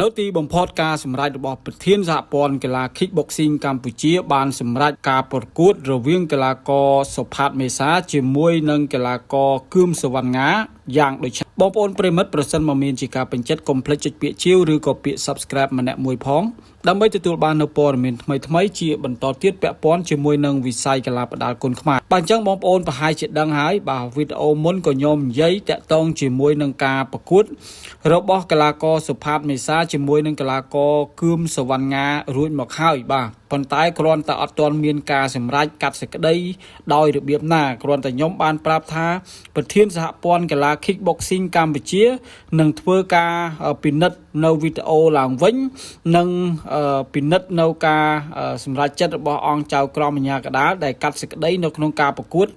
នៅទីបំផុតការសម្រេចរបស់ប្រធានសហព័ន្ធកីឡា Kickboxing កម្ពុជាបានសម្រេចការប្រកួតរវាងកីឡាករសុផាតមេសាជាមួយនឹងកីឡាករគឿមសវណ្ណងាយ៉ាងដូចនេះបងប្អូនប្រិយមិត្តប្រសិនមកមានជាការពេញចិត្តកុំភ្លេចចុចពាក្យជាវឬក៏ពាក្យ Subscribe ម្នាក់មួយផងដើម្បីទទួលបាននូវព័ត៌មានថ្មីៗជាបន្តទៀតពាក់ព័ន្ធជាមួយនឹងវិស័យកីឡាប្រដាល់គុនខ្មែរបាទអញ្ចឹងបងប្អូនប្រហែលជាដឹងហើយបាទវីដេអូមុនក៏ខ្ញុំនិយាយតាក់ទងជាមួយនឹងការប្រកួត របស់កីឡាករសុផាតមេសាជាមួយនឹងកីឡាករគឿមសវណ្ណងារួចមកហើយបាទប៉ុន្តែគ្រាន់តែអត់ទាន់មានការសម្រេចកាត់សេចក្តីដោយរបៀបណាគ្រាន់តែខ្ញុំបានប្រាប់ថាប្រធានសហព័ន្ធកីឡា Kickboxing កម្ពុជានឹងធ្វើការពិនិត្យនៅវីដេអូឡើងវិញនិងពិនិត្យនៅការសម្រេចចិត្តរបស់អង្គចៅក្រមអាជ្ញាកណ្ដាលដែលកាត់សេចក្តីនៅក្នុងការប្រកួត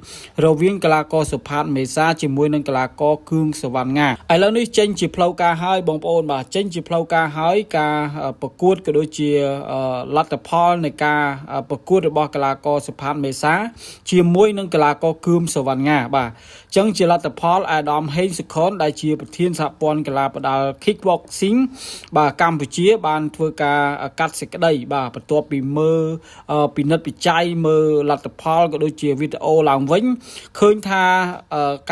រវាងកីឡាករសុផាតមេសាជាមួយនឹងកីឡាករគឿងសវណ្ណងាឥឡូវនេះចេញជាផ្លូវការហើយបងប្អូនបាទចេញជាផ្លូវការហើយការប្រកួតក៏ដូចជាលទ្ធផលនៃការប្រកួតរបស់កីឡាករសុផាតមេសាជាមួយនឹងកីឡាករគឿមសវណ្ណងាបាទអញ្ចឹងជាលទ្ធផលអាដាមហេងសុខនដែលជាប្រធានសហព័ន្ធកីឡាប្រដាល់ Kickboxing បាទកម្ពុជាបានធ្វើការកាត់សេចក្តីបាទបន្ទាប់ពីមើលពិនិត្យពិច័យមើលលទ្ធផលក៏ដូចជាវីដេអូឡើងវិញឃើញថា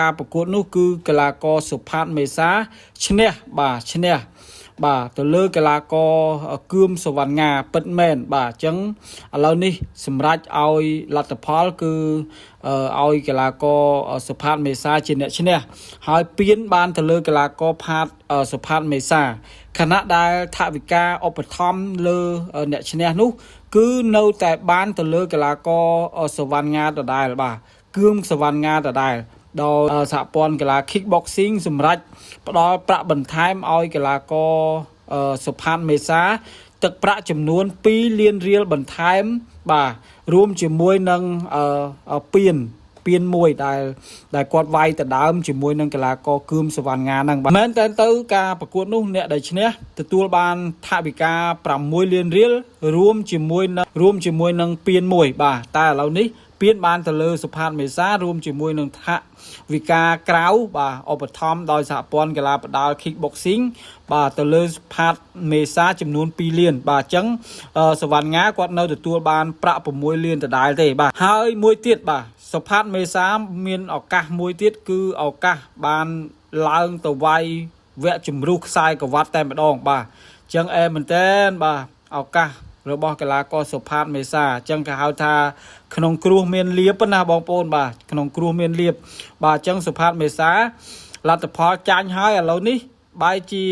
ការប្រកួតនោះគឺកីឡាករសុផាតមេសាឈ្នះបាទឈ្នះបាទទៅលើកីឡាករគឿមសវណ្ណងាពិតមែនបាទអញ្ចឹងឥឡូវនេះសម្រាប់ឲ្យលទ្ធផលគឺឲ្យកីឡាករសុផាតមេសាជាអ្នកឈ្នះហើយពៀនបានទៅលើកីឡាករផាតសុផាតមេសាខណៈដែលថវិកាឧបត្ថម្ភលើអ្នកឈ្នះនោះ គឺនៅតែបានទៅលើកីឡាករសវណ្ណងាដដែលបាទគឿមសវណ្ណងាដដែលដោយសហព័ន្ធកីឡា Kickboxing សម្រាប់ផ្ដល់ប្រាក់បន្ថែមឲ្យកីឡាករសុផាតមេសា ទឹកប្រាក់ចំនួន2លានរៀលបន្ថែមបាទរួមជាមួយនឹងពៀនពៀនមួយដែលដែលគាត់វាយទៅដើមជាមួយនឹងកីឡាករគឿមសវណ្ណងាហ្នឹងបាទមែនតើទៅការប្រកួតនោះអ្នកដែលឈ្នះទទួលបានថវិកា6លានរៀលរួមជាមួយនឹងរួមជាមួយនឹងពៀនមួយបាទតែឥឡូវនេះពៀនបានទៅលើសុផាតមេសារួមជាមួយនឹងថវិកាក្រៅបាទឧបត្ថម្ភដោយសហព័ន្ធកីឡាប្រដាល់ Kickboxing បាទទៅលើសុផាតមេសាចំនួន2លានបាទអញ្ចឹងសវណ្ណងាគាត់នៅទទួលបានប្រាក់6លានដដែលទេបាទហើយមួយទៀតបាទសុផាតមេសាមានឱកាសមួយទៀតគឺឱកាសបានឡើងទៅវាយវគ្គជំរុះខ្សែក្រវ៉ាត់តែម្ដងបាទអញ្ចឹងអែមែនតើបាទឱកាសរបស់កីឡាករសុផាតមេសាអញ្ចឹងគេហៅថាក្នុងគ្រោះមានលៀបណាបងប្អូនបាទក្នុងគ្រោះមានលៀបបាទអញ្ចឹងសុផាតមេសាលទ្ធផលចាញ់ហើយឥឡូវនេះបែរជា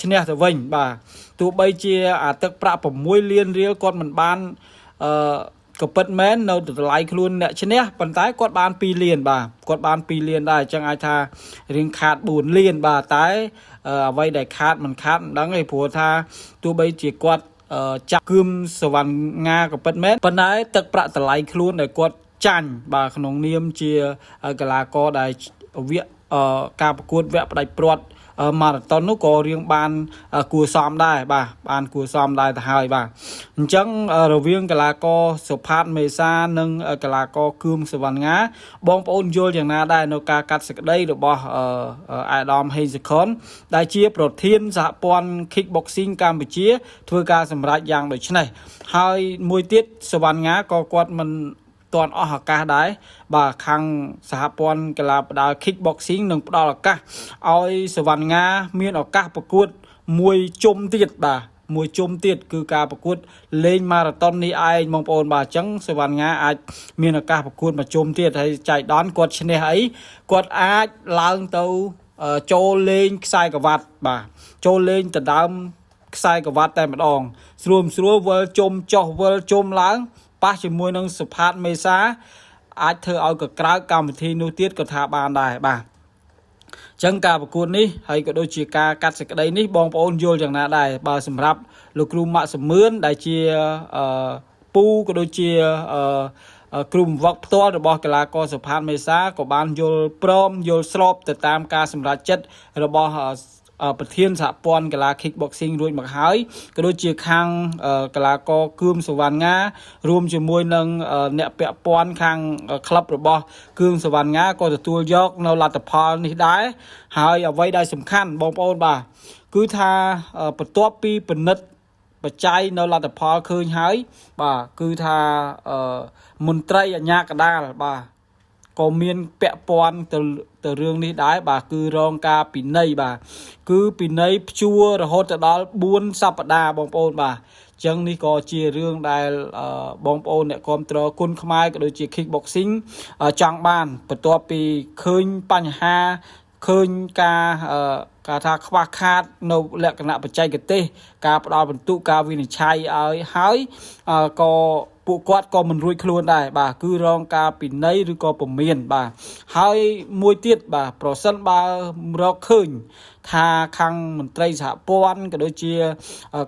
ឈ្នះទៅវិញបាទទោះបីជាអាទឹកប្រាក់6លានរៀលគាត់មិនបានអឺក៏ពិតមែននៅតម្លៃខ្លួនអ្នកឈ្នះប៉ុន្តែគាត់បាន2លានបាទគាត់បាន2លានដែរអញ្ចឹងអាចថារៀងខាត4លានបាទតែអ្វីដែលខាតមិនខាតមិនដឹងទេព្រោះថាទោះបីជាគាត់ចាក់គឿមសវណ្ណងាក៏ពិតមែនប៉ុន្តែទឹកប្រាក់តម្លៃខ្លួនដែលគាត់ចាញ់បាទក្នុងនាមជាកីឡាករដែលវគ្គការប្រកួតវគ្គផ្ដាច់ព្រាត់ម៉ារ៉ាតុននោះក៏រៀងបានគួសមដែរបាទបានគួសមដែរទៅហើយបាទអញ្ចឹងរវាងកីឡាករសុផាតមេសានិងកីឡាករគឿមសវណ្ណងាបងប្អូនយល់យ៉ាងណាដែរនៅការកាត់សេចក្តីរបស់អាដាមហេងសុខុនដែលជាប្រធានសហព័ន្ធ Kickboxing កម្ពុជា ធ្វើការសម្រេចយ៉ាងដូចនេះហើយមួយទៀតសវណ្ណងាក៏គាត់មិនទាន់អស់ឱកាសដែរបាទខាងសហព័ន្ធកីឡាប្រដាល់ Kickboxing នឹងផ្ដល់ឱកាសឲ្យសវណ្ណងាមានឱកាសប្រកួតមួយជុំទៀតបាទមួយជុំទៀតគឺការប្រកួតលេងម៉ារ៉ាតុននេះឯងបងប្អូនបាទអញ្ចឹងសវណ្ណងាអាចមានឱកាសប្រកួតមួយជុំទៀតហើយចៃដន្យគាត់ឈ្នះអីគាត់អាចឡើងទៅចូលលេងខ្សែក្រវ៉ាត់បាទចូលលេងទៅដើមខ្សែក្រវ៉ាត់តែម្ដងស្រួលស្រួលវិលជុំចុះវិលជុំឡើងប៉ះជាមួយនឹងសុផាតមេសាអាចធ្វើឲ្យកក្រើកកម្មវិធីនោះទៀតក៏ថាបានដែរបាទចឹងការប្រកួតនេះហើយក៏ដូចជាការកាត់សេចក្តីនេះបងប្អូនយល់យ៉ាងណាដែរបើសម្រាប់លោកគ្រូម៉ាក់សមឿនដែលជាអឺពូក៏ដូចជាអឺគ្រូបង្វឹកផ្ទាល់របស់កីឡាករសុផាតមេសាក៏បានយល់ព្រមយល់ស្របទៅតាមការសម្រេចចិត្តរបស់ប្រធានសហព័ន្ធកីឡា Kickboxing រួចមកហើយក៏ដូចជាខាងកីឡាករគឿមសវណ្ណងារួមជាមួយនឹងអ្នកពាក់ព័ន្ធខាងក្លឹបរបស់គឿមសវណ្ណងាក៏ទទួលយកនៅលទ្ធផលនេះដែរហើយអ្វីដែលសំខាន់បងប្អូនបាទ គឺថាបន្ទាប់ពីពិនិត្យបច្ច័យនៅលទ្ធផលឃើញហើយបាទគឺថាមន្ត្រីអាជ្ញាកណ្ដាលបាទក៏មានពាក់ព័ន្ធទៅទៅរឿងនេះដែរបាទគឺរងការពិន័យបាទគឺពិន័យព្យួររហូតទៅដល់4សប្តាហ៍បងប្អូនបាទចឹងនេះក៏ជារឿងដែលបងប្អូនអ្នកគ្រប់គ្រងគុនខ្មែរក៏ដូចជា kickboxing ចង់បានបន្ទាប់ពីឃើញបញ្ហាឃើញការការថាខ្វះខាតនៅលក្ខណៈបច្ចេកទេសការផ្ដល់បន្ទុកការវិនិច្ឆ័យឲ្យហើយក៏ពួកគាត់ក៏មិនរួចខ្លួនដែរបាទគឺរងការពិន័យឬក៏ពមៀនបាទហើយមួយទៀតបាទប្រសិនបើរកឃើញថាខាងមន្ត្រីសហព័ន្ធក៏ដូចជា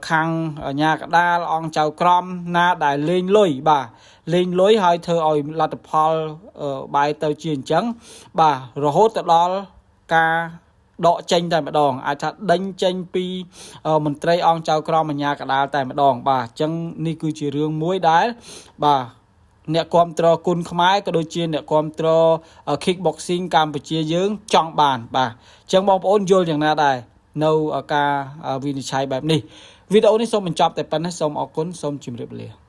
ខាងអាជ្ញាកណ្ដាលអង្គចៅក្រមណាដែលលេងលុយបាទលេងលុយហើយធ្វើឲ្យលទ្ធផលបែរទៅជាអញ្ចឹងបាទរហូតទៅដល់ការដកចេញតែម្ដងអាចថាដេញចេញពីមន្ត្រីអង្គចៅក្រមអាជ្ញាកណ្ដាលតែម្ដងបាទអញ្ចឹងនេះគឺជារឿងមួយដែលបាទអ្នកគ្រប់គ្រងគុនខ្មែរក៏ដូចជាអ្នកគ្រប់គ្រង kickboxing កម្ពុជាយើងចង់បានបាទអញ្ចឹងបងប្អូនយល់យ៉ាងណាដែរនៅការវិនិច្ឆ័យបែបនេះវីដេអូនេះសូមបញ្ចប់តែប៉ុណ្ណេះសូមអរគុណសូមជម្រាបលា។